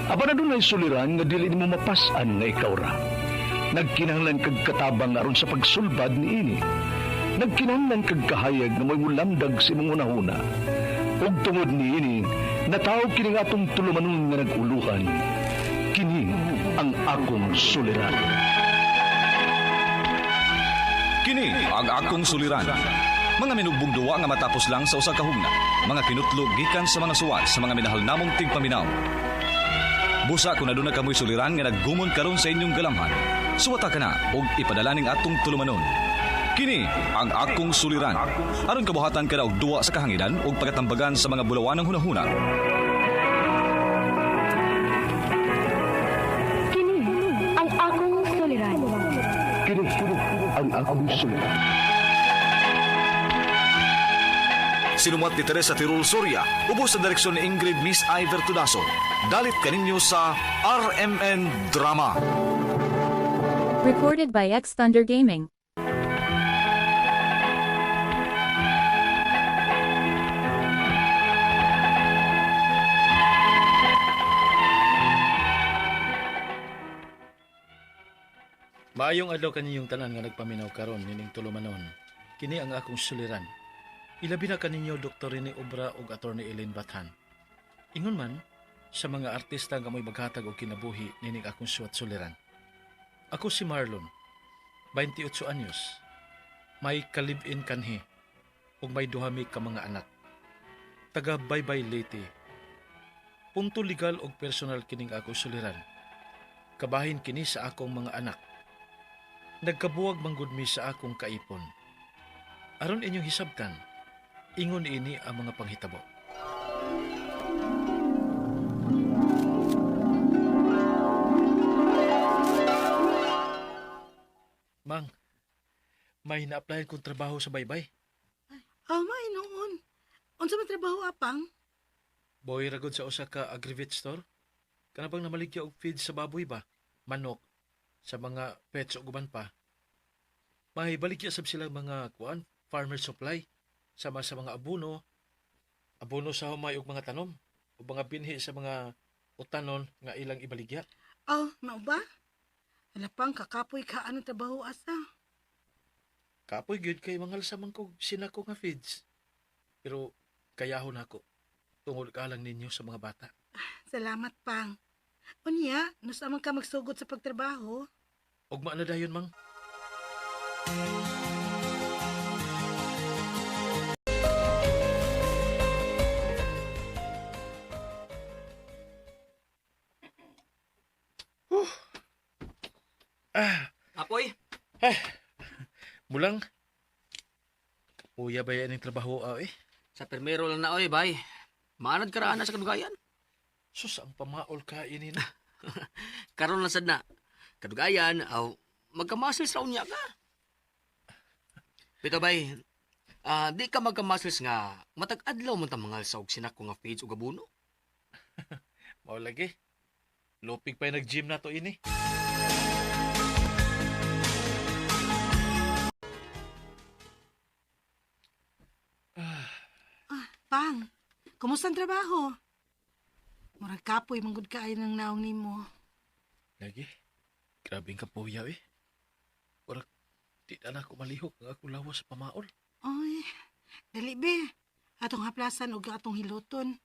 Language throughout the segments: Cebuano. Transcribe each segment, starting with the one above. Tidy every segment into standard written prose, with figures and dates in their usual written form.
Apan adunay suliran nga dili nimo mapas-an nga ikaw ra. Nagkinahanglan kag katabang aron sa pagsulbad niini. Nagkinahanglan kag kahayag nga mo'y mulamdag sa imong hunahuna. Ug tungod niini, natawo kini nga atong tulumanon nga nag-uluhan. Kini ang akong suliran. Kini ang akong suliran. Mga minugbong duwa nga matapos lang sa usa ka hugna. Mga kinutlo gikan sa mga suwat sa mga minahal namong tigpaminaw. Busa kung aduna kamoy suliran nga naggumon karon sa inyong galamhan. Suwata ka na og ipadala ning atong tulumanon. Kini ang akong suliran. Aron kabuhatan ka na og duwa sa kahanginan ug pagatambagan sa mga bulawanang hunahuna. Kini ang akong suliran. Kini ang akong suliran. Sinumat ni Teresa Tirul Soria, ubos sa direksyon ni Ingrid Miss Iver Tudaso. Dalit kaninyo sa RMN Drama. Recorded by X Thunder Gaming. Maayong adlaw kaninyong tanan nga nagpaminaw karon nining tulumanon. Kini ang akong suliran. Ilabi na kaninyo Dr. Rene Obra ug Attorney Elaine Bathan. Ingon man sa mga artista nga mo'y maghatag og kinabuhi nining akong suwat suliran. Ako si Marlon, 28 anyos. May kalib-in kanhi ug may duha mi ka mga anak. Taga Baybay Leyte. Punto legal og personal kining akong suliran. Kabahin kini sa akong mga anak. Nagkabuwag manggod mi sa akong kaipon. Aron inyong hisabtan, ingon ini ang mga panghitabo. Mang, may na-applyan kong trabaho sa baybay. Aw, may noon. Unsa man trabaho apang? Boy ragod sa usa ka agrivet store. Kana bang namaligya og feed sa baboy ba? Manok, sa mga pets ug uban pa. May baligya sab sila mga kuan, farmer supply sama sa mga abono, abono sa humay ug mga tanom ug mga binhi sa mga utanon nga ilang ibaligya. Aw, mao ba? Ala pang kakapoy ka anong trabaho asa? Kapoy gyud kay mangal sa man kog sinako nga feeds. Pero kayahon ako tungod kalang ninyo sa mga bata. Salamat pang. Unya, nusa man ka magsugod sa pagtrabaho. Ugma na dayon, Mang. Ah, Apoy, mulang. Kapuya ba yan ang trabaho, ah, eh? Sa permero lang na oy, bay. Maanad karaan na sa kadugayan. Sus, ang pamaol ka ini na. Karon lang sad na. Kadugayan, aw magka-muscles ra unya ka. Bitaw bay, di ka magka-muscles nga matag adlaw man ta mangal sa og sinako nga feeds ug abono. Mao lagi. Lupig pa yung nag-gym na to ini. Pang, kumusta ang trabaho? Murag kapoy manggod kaayo ng naong nimo. Lagi. Grabe ang kapuya, eh. Murag, di na ako malihok ang akong lawas sa pamaol. Oy, dali be. Atong haplasan og atong hiloton.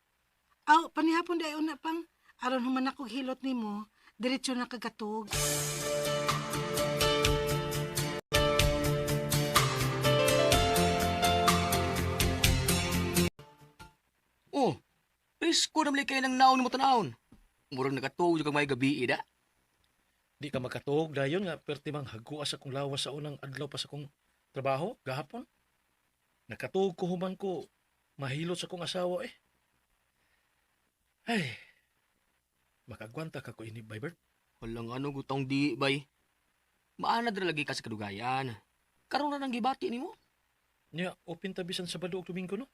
Aw, panihapon dayon na pang aron human ako hilot nimo, diretso na kagatog. Oh, presko na kay ng naon mo tanawon. Murag nakatuog jud kag may gabi ida. Di ka makatuog dayon nga perti mang haguas akong lawas sa unang adlaw pa sa akong trabaho gahapon. Nakatuog ko human ko mahilot sa akong asawa eh. Ay. Makagwanta ka ko ini, Bybert. Walang ano gutong di bay. Maanad ra lagi ka sa kadugayan. Karon ra nang gibati nimo. Nya, open ta bisan Sabado ug Domingo no?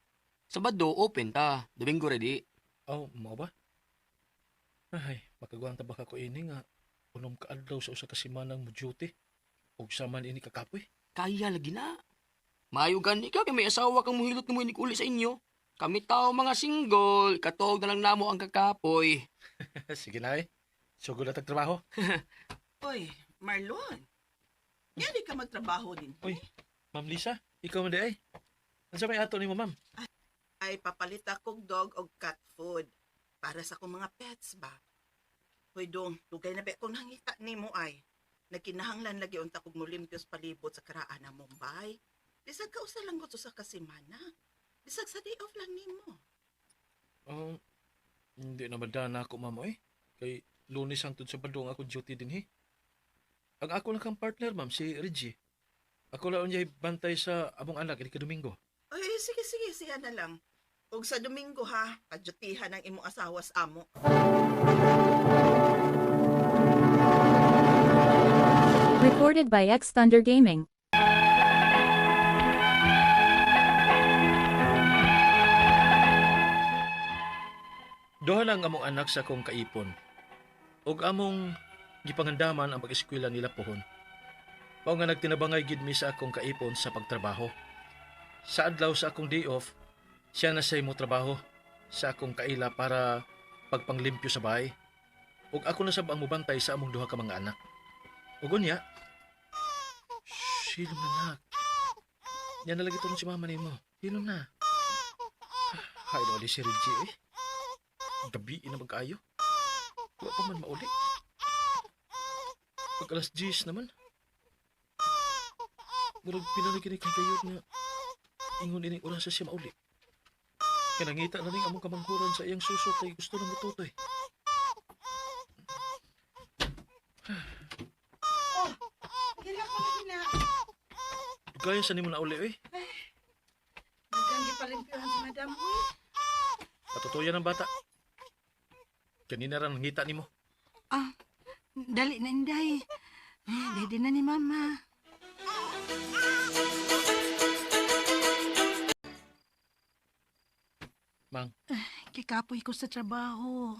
Sabado open ta, Domingo ready. Aw, mao ba? Ay, makagwanta ba ka ko ini nga unom ka adlaw sa usa ka semana mo duty ug saman ini kakapoy? Kaya lagi na. Maayo gani ka kay may asawa kang muhilot nimo inig uli sa inyo. Kami tao mga single, katuog na lang namo ang kakapoy. Sige na eh. Sugod na tag trabaho. Oy, Marlon. Nga di ka magtrabaho din. Uy, Ma'am Lisa, ikaw man di ay. Ano sa may ato nimo, ma'am? Ay papalit akong dog og cat food para sa akong mga pets ba. Hoy dong, dugay na ba akong nangita nimo ay. Nagkinahanglan lagi unta kog molimpios palibot sa karaan ng Mumbai. Bisag ka usa lang gud sa kasimana. Bisag sa day off lang nimo. Um, hindi naman dana ako, ma'am, eh. Kay Lunes hangtod sa Sabado ang ako duty din, he. Ang ako lang kang partner, ma'am, si Reggie. Ako lang niya bantay sa among anak, ini ka Domingo. Ay, sige sige, siya na lang. Og sa Domingo ha, padyutihan ang imong asawa sa amo. Recorded by X Thunder Gaming. Duha lang among anak sa akong kaipon. Og among gipangandaman ang pag-eskwela nila pohon. Mao nga nagtinabangay gid mi sa akong kaipon sa pagtrabaho. Sa adlaw sa akong day off, siya na say mo trabaho sa akong kaila para pagpanglimpyo sa bahay. Ug ako na sab ang mobantay sa among duha ka mga anak. Ug unya, silom na nak. Yan na lagi tulong si mama nimo. Hilom na. Hay, loli si Reggie eh. Gabi na magkaayo. Wa pa man mauli. Pag alas 10 naman. Murag pila na kini kay gayud nga ingon ining oras siya mauli. Kay nangita na ning among kamanghuran sa iyang suso kay gusto na mututoy. Gila ko lagi na. Gaya sa nimo na uli oy. Daghang gipalimpyohan si madam. Uy. Patutuyan ang bata. Kanina ra nangita nimo. Ah, dali na inday. Eh, ready na ni mama. Mang, Kikapoy ko sa trabaho.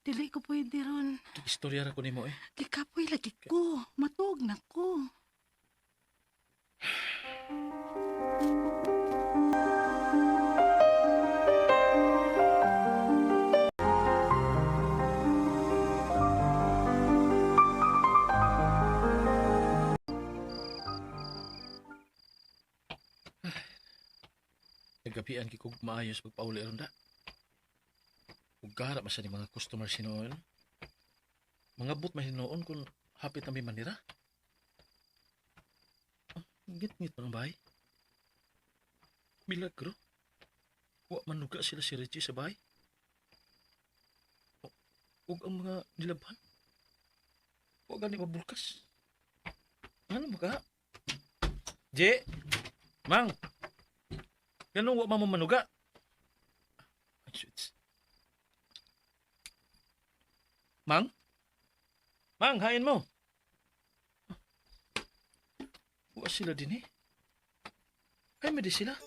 Dili ko pwede ron. istorya ra ko nimo eh. Kikapoy lagi ko. Matuog na ko. Nagapian kay kog maayos pagpauli ron da. Ug gara ba sa ni mga customer sinuon? Mga but man hinuon kung hapit na may manira. Ah, ngit-ngit pa ng bahay. Milagro. Wa manuga sila si Richie sa bahay. Ug ang mga nilabhan. Wa gani mabulkas. Ano mo ka? Je! Mang! Ganun wa man mo manuga. Ay, sweets. Mang? Mang, hain mo. Wa sila din eh. Ay, may di sila.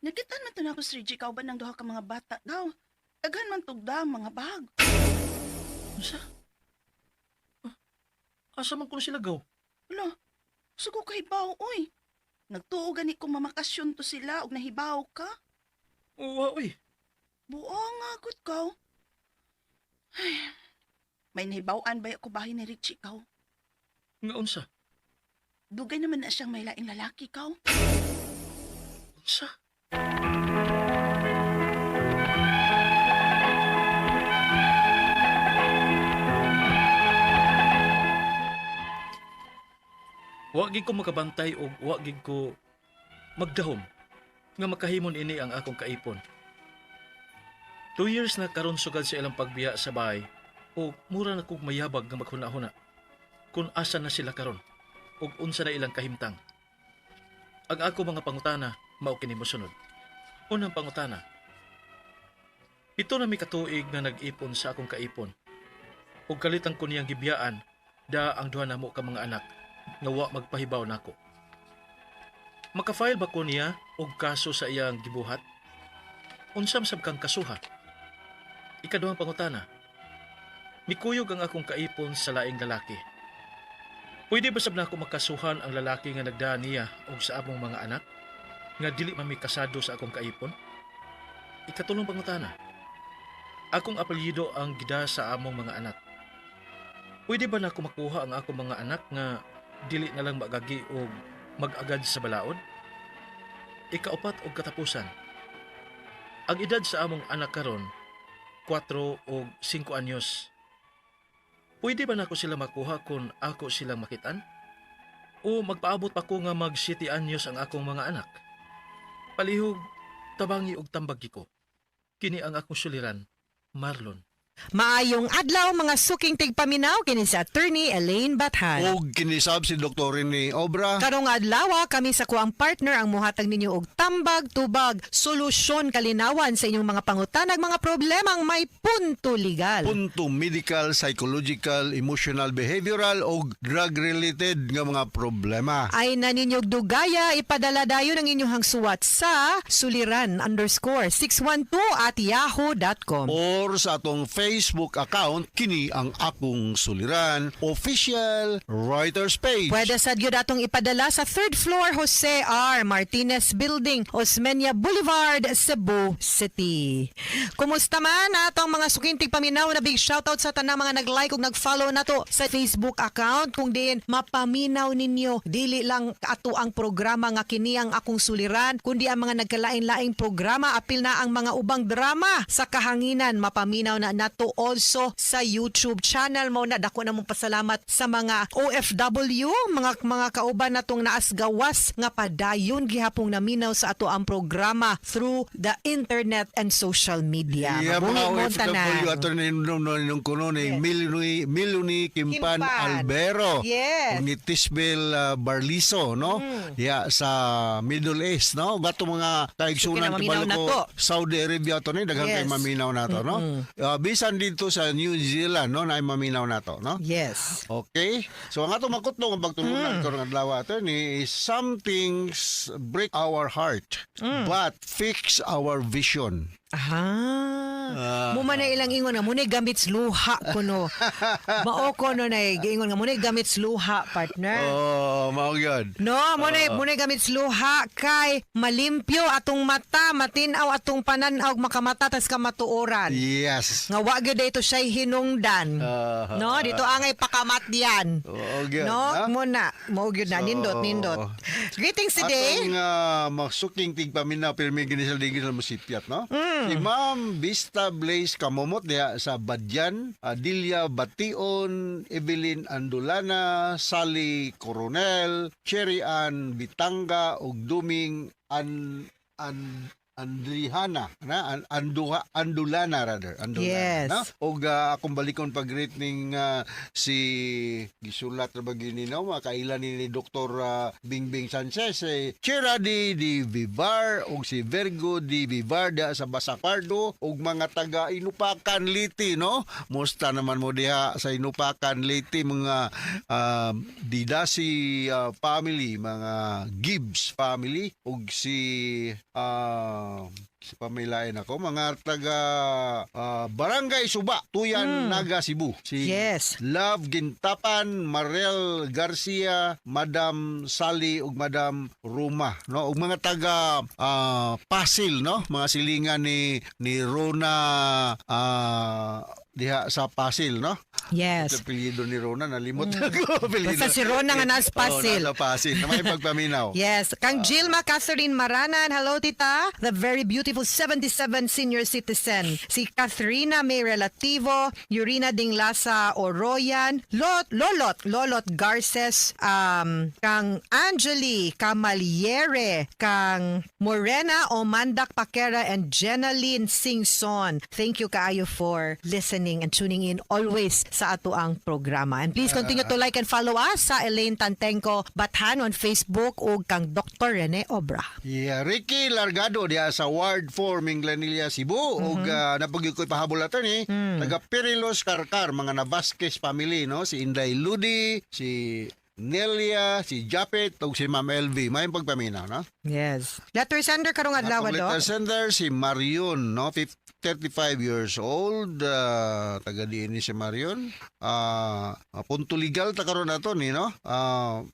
Nakitaan man to na ako si Reggie kauban ng duha ka mga bata daw. Daghan man tugda mga bag. Unsa? Ah, asa man kuno sila gaw? Wala, sugo kahibaw oy. Nagtuo gani ko mamakasyon to sila og nahibaw ka. Uwa, uy. Buong nga gud kaw. Ay, may nahibaw-an ba ako bahin ni Richie kaw? Nga unsa? Dugay naman na siyang may laing lalaki kaw. Unsa? Wa gid ko makabantay og wa gid ko magdahom nga makahimon ini ang akong kaipon. 2 years na karon sugad sa ilang pagbiya sa bahay o mura na kog mayabag nga maghuna-huna kung asa na sila karon ug unsa na ilang kahimtang. Ang ako mga pangutana mao kini mosunod. Unang pangutana. Ito na mi katuig nga nag-ipon sa akong kaipon. Ug kalitan ko niyang gibiyaan da ang duha namo ka mga anak nga wa magpahibaw nako. Maka-file ba ko niya og kaso sa iyang gibuhat? Unsam sab kang kasuha? Ikaduhang pangutana. Mikuyog ang akong kaipon sa laing lalaki. Pwede ba sab nako makasuhan ang lalaki nga nagdaan niya og sa among mga anak? Nga dili man mi kasado sa akong kaipon? Ikatulong pangutana. Akong apelyido ang gida sa among mga anak. Pwede ba nako makuha ang akong mga anak nga dili na lang magagi o mag-agad sa balaod? Ikaupat og katapusan. Ang edad sa among anak karon, 4 o 5 anyos. Pwede ba nako sila makuha kung ako silang makitan? O magpaabot pa ko nga mag 7 anyos ang akong mga anak? Palihog, tabangi og tambagi ko. Kini ang akong suliran, Marlon. Maayong adlaw mga suking tigpaminaw kini si Attorney Elaine Bathan. Og kinisab si Dr. Rene Obra. Karong adlaw kami sa kuang partner ang muhatag ninyo og tambag tubag solusyon kalinawan sa inyong mga pangutanag mga problemang may punto legal. Punto medical, psychological, emotional, behavioral og drug-related nga mga problema. Ay na ninyog dugaya ipadala dayon ang inyong suwat sa suliran_612@yahoo.com. Or sa atong Facebook account, kini ang akong suliran official writers page. Pwede sad gyud atong ipadala sa third floor Jose R. Martinez Building, Osmeña Boulevard, Cebu City. Kumusta man atong mga sukintig paminaw na big shoutout sa tanang mga nag-like ug nag-follow nato sa Facebook account kung diin mapaminaw ninyo dili lang ato ang programa nga kini ang akong suliran kundi ang mga nagkalain-laing programa apil na ang mga ubang drama sa kahanginan mapaminaw na nato also sa YouTube channel mo na dako na mong pasalamat sa mga OFW mga kauban natong naas gawas nga padayon gihapong naminaw sa ato ang programa through the internet and social media. Yeah, Mabuhi mga mo OFW tanan. ato ni nung kuno ni Miluni Kimpan, Kimpan. Albero. Yes. Ug ni Tisbel Barliso, no? Yeah, sa Middle East, no? Gato mga kaigsunan Sige na, maminaw tibalo na ko to. Saudi Arabia to ni daghan kay maminaw nato, no? Bisan dito sa New Zealand, no, na maminaw nato, no? Yes. Okay. So ang atong makutlo nga pagtulunan karong adlaw attorney is some things break our heart but fix our vision. Aha. Mo man na ilang ingon nga munay gamit luha kuno. Mao ko no na giingon nga munay gamit luha partner. Oh, mao gyud. No, munay gamit luha kay malimpyo atong mata, matinaw atong pananaw makamata tas kamatuoran. Yes. Nga wa gyud dito siya'y hinungdan. No, dito angay pakamatyan. Oo, gyud, No, ha? mo na, mo gyud na So, nindot nindot. Greetings today. Atong masuking tigpaminaw pirmi gini sa ligid sa musipyat, no? Si Ma'am Vista Blaze Kamomot diha sa Badyan, Adelia Bation, Evelyn Andulana, Sally Coronel, Cherry Ann Bitanga ug Duming An An Andrihana na An, Anduha Andulana rather Andulana Yes. no? Og akong balikon pag-greet ning si gisulat ra ba gini no makailan ni Dr. Bingbing Sanchez eh, Chera di di Vivar og si Virgo di Vivar diha sa Basapardo og mga taga Inupakan Leyte no musta naman mo diha sa Inupakan Leyte mga Didasi family mga Gibbs family og si pamilain ako mga taga Barangay Suba, Tuyan, Naga, Cebu. Si Yes. Love Gintapan, Marel Garcia, Madam Sally ug Madam Ruma, no? Ug mga taga Pasil, no? Mga silingan ni Rona diha sa Pasil, no? Yes. Ito apelyido ni Rona, nalimot na ko. Apelyido. Basta si Rona nga nasa Pasil. Oh, nasa Pasil. Na may pagpaminaw. Yes. Kang Gilma Catherine Maranan. Hello, tita. The very beautiful 77 senior citizen. Si Kathrina May Relativo, Yurina Dinglasa Oroyan, Lot, Lolot, Lolot Garces, kang Angeli Camaliere, kang Morena Omandak Paquera, and Jenaline Singson. Thank you kaayo for listening and tuning in always sa ato ang programa. And please continue to like and follow us sa Elaine Tantenko Bathan on Facebook ug kang Dr. Rene Obra. Yeah, Ricky Largado diha sa Ward 4 Minglanilla Cebu ug napagyud ko'y pahabol ato ni taga Perilos Karkar mga Navasquez family no si Inday Ludi, si Nelia, si Japet ug si Ma'am LV. May pagpaminaw no. Yes. Letter sender karong adlaw Atong do. letter sender si Marion no 53 35 years old, taga diin ni si Marion. Punto legal ta karon nato ni, no?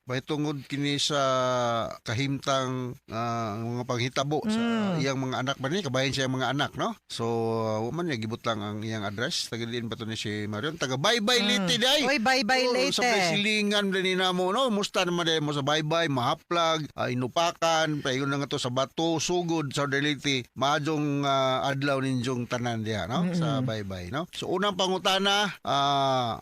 Mahitungod kini sa kahimtang mga panghitabo sa iyang mga anak ba ni, kabahin sa iyang mga anak, no? So wa man niya gibutang ang iyang address. Taga diin ba to ni si Marion? Taga Baybay, Leyte day. Oy, Baybay, Oh, Leyte. sa may silingan din namo, no? Musta naman day mo sa Baybay, Mahaplag, Inupakan, payon na nga to sa Bato, Sugod, sa Leyte. Maadjong adlaw ninyong tanan diha, no? Sa Baybay, no? So unang pangutana, 7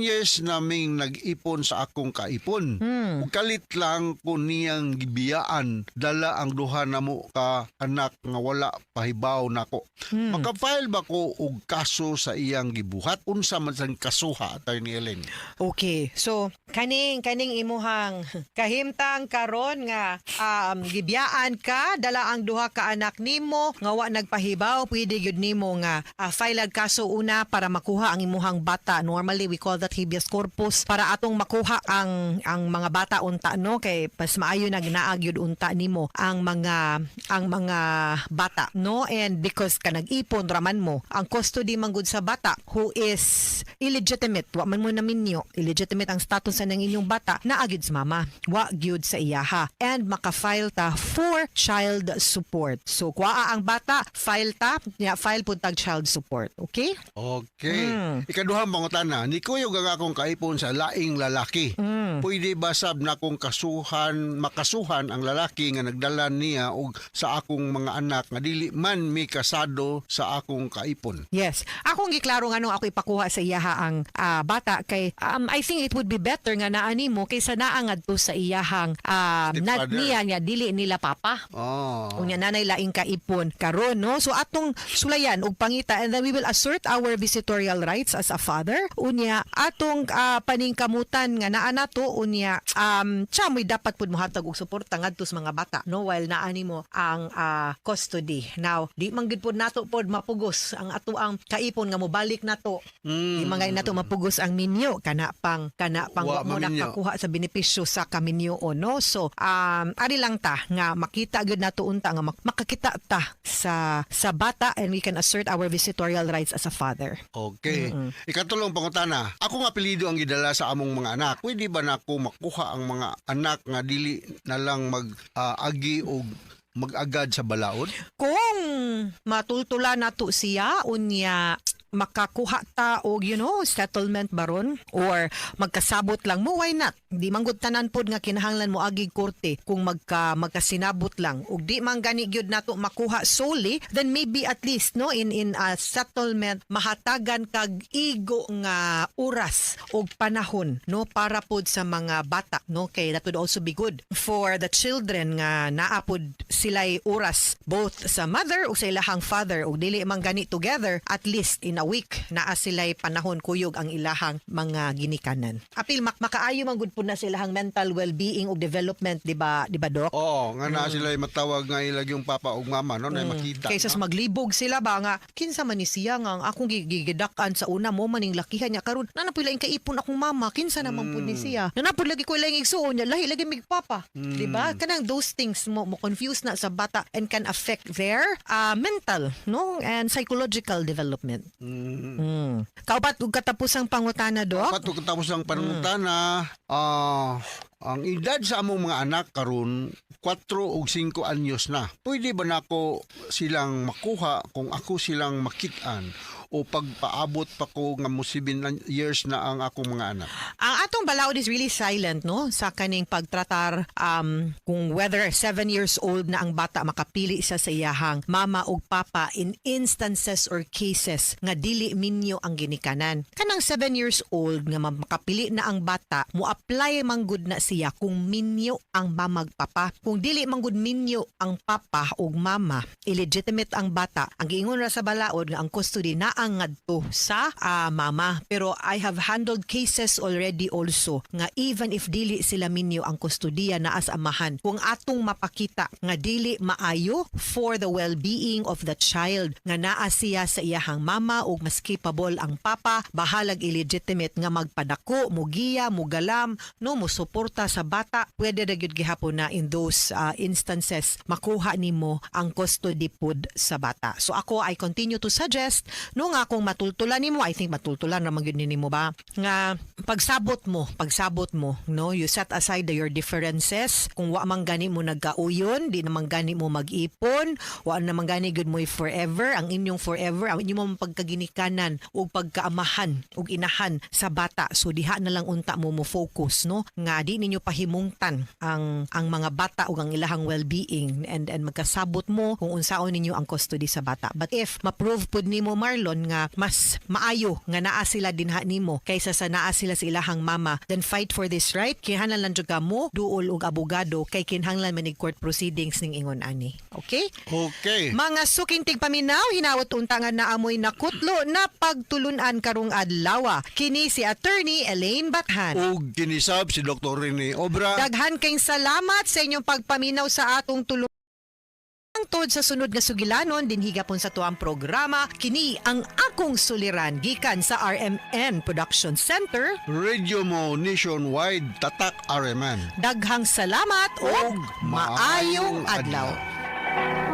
years naming nag-ipon sa akong kaipon. Ug kalit lang ko niyang gibiyaan dala ang duha namo ka anak nga wala pahibaw nako. Maka-file ba ko og kaso sa iyang gibuhat? Unsa man sang kasuha, Attorney Ellen? Okay. So, kaning imuhang kahimtang karon nga gibiyaan ka dala ang duha ka anak nimo nga wa nagpahibaw, pwede gyud nimo nga file ag kaso una para makuha ang imuhang bata. Normally we call that habeas corpus para atong makuha ang mga bata unta, no, kay mas maayo nag naa gyud unta nimo ang mga bata, no? And because ka nag-ipon raman mo, ang custody man gud sa bata who is illegitimate, wa man mo naminyo, illegitimate ang status sa ng inyong bata, naa gyud sa mama, wa gyud sa iyaha, and maka-file ta for child support. So kuhaa ang bata, file ta nya, file pud tag child support, okay? Okay. Ikaduhang pangutana, nikuyog ang akong kaipon sa laing lalaki. Pwede ba sab na akong kasuhan, makasuhan ang lalaki nga nagdala niya og sa akong mga anak nga dili man mi kasado sa akong kaipon? Yes. Akong giklaro nga nung ako ipakuha sa iyaha ang bata kay I think it would be better nga naa nimo kaysa naa ngadto sa iyahang na, stepfather. niya niya dili nila papa. Unya nanay laing kaipon karon, no? So atong sulayan og pangita and then we will assert our visitorial rights as a father. Unya atong paningkamutan nga naa nato, unya siya mo'y dapat pud mohatag og suporta ngadto sa mga bata, no, while naa nimo ang custody. Now, di man gid pud nato pod mapugos ang ato ang kaipon nga mobalik nato. Di man gani nato mapugos ang minyo kana pang Wa wa mo maminyo. nakakuha sa benepisyo sa kaminyo, no? So ari lang ta nga makita gyud nato unta nga makakita ta sa bata and we can assert our visitorial rights as a father. Okay. Ikatulong pangutana, ako nga apelyido ang gidala sa among mga anak. Pwede ba nako makuha ang mga anak nga dili na lang mag agi og mag-agad sa balaod? Kung matultula nato siya, unya makakuha ta og settlement baron or magkasabot lang mo, why not? Di man gud tanan pod nga kinahanglan mo agi korte. Kung magkasinabot lang ug di man gani gyud nato makuha solely, then maybe at least, no, in a settlement mahatagan kag igo nga oras og panahon, no, para pod sa mga bata, no, kay that would also be good for the children nga naa pod sila'y oras both sa mother ug sa ilahang father. Ug dili man gani together, at least in a week naa sila'y panahon kuyog ang ilahang mga ginikanan. Apil makaayo man gud pud na sa ilahang mental well-being ug development, di ba, di ba, Doc? Oo, nga naa sila matawag nga ilag yung papa ug mama, no, na makita. Kaysa no? sa maglibog sila ba nga kinsa man ni siya nga ang akong gigidak-an sa una mo maning lakihan niya, karon naa na laing kaipon akong mama, kinsa naman pud ni siya, naa na pud lagi ko laing igsuon niya, lahi lagi mig papa, di ba? Kanang those things mo confuse na sa bata and can affect their mental, no, and psychological development. Kaupat ug katapusang pangutana, Doc. Kato tapos ang pangutana, ang edad sa among mga anak karon 4 ug 5 anyos na. Pwede ba nako silang makuha kung ako silang makit-an o pagpaabot pa ko nga mo 7 years na ang akong mga anak? Ang atong balaod is really silent, no, sa kaning pagtratar kung whether 7 years old na ang bata makapili siya sa iyahang mama ug papa in instances or cases nga dili minyo ang ginikanan. Kanang 7 years old nga makapili na ang bata, mo apply man gud na siya kung minyo ang mamag papa. Kung dili man gud minyo ang papa ug mama, illegitimate ang bata. Ang giingon ra sa balaod nga ang custody naa ang ngadto sa mama. Pero I have handled cases already also nga even if dili sila minyo, ang kustodiya naa sa amahan, kung atong mapakita nga dili maayo for the well-being of the child nga naa siya sa iyahang mama ug mas capable ang papa, bahalag illegitimate, nga magpadako, mugiya, mugalam, no, musuporta sa bata, pwede ra gyud gihapon na in those instances makuha nimo ang custody pud sa bata. So ako, I continue to suggest, no, nga kung matultulan nimo, I think matultulan ra man gyud nimo ba, nga pagsabot mo, no, you set aside your differences. Kung wa man gani mo nagkauyon, di naman gani mo mag-ipon, wa naman gani gud mo forever, ang inyong forever, ang inyong pagkaginikanan ug pagkaamahan ug inahan sa bata. So diha na lang unta mo mo focus, no, nga di ninyo pahimungtan ang mga bata ug ang ilahang well-being and magkasabot mo kung unsaon ninyo ang custody sa bata. But if ma-prove pud nimo, Marlon, nga mas maayo nga naa sila dinha nimo kaysa sa naa sila sa ilahang mama, then fight for this right. Kinahanglan lang jud ka mo duol og abogado kay kinahanglan man court proceedings ning ingon ani. Okay? Okay. Mga suking tigpaminaw, hinawat unta nga naamoy nakutlo na pagtulunan karong adlaw. Kini si Attorney Elaine Bathan. Ug kini sab si Dr. Rene Obra. Daghan kayong salamat sa inyong pagpaminaw sa atong tulong. Hangtod sa sunod nga sugilanon dinhi gapon sa tuang programa, kini ang Akong Suliran gikan sa RMN Production Center. Radio mo nationwide, Tatak RMN. Daghang salamat ug maayong adlaw. Adlaw.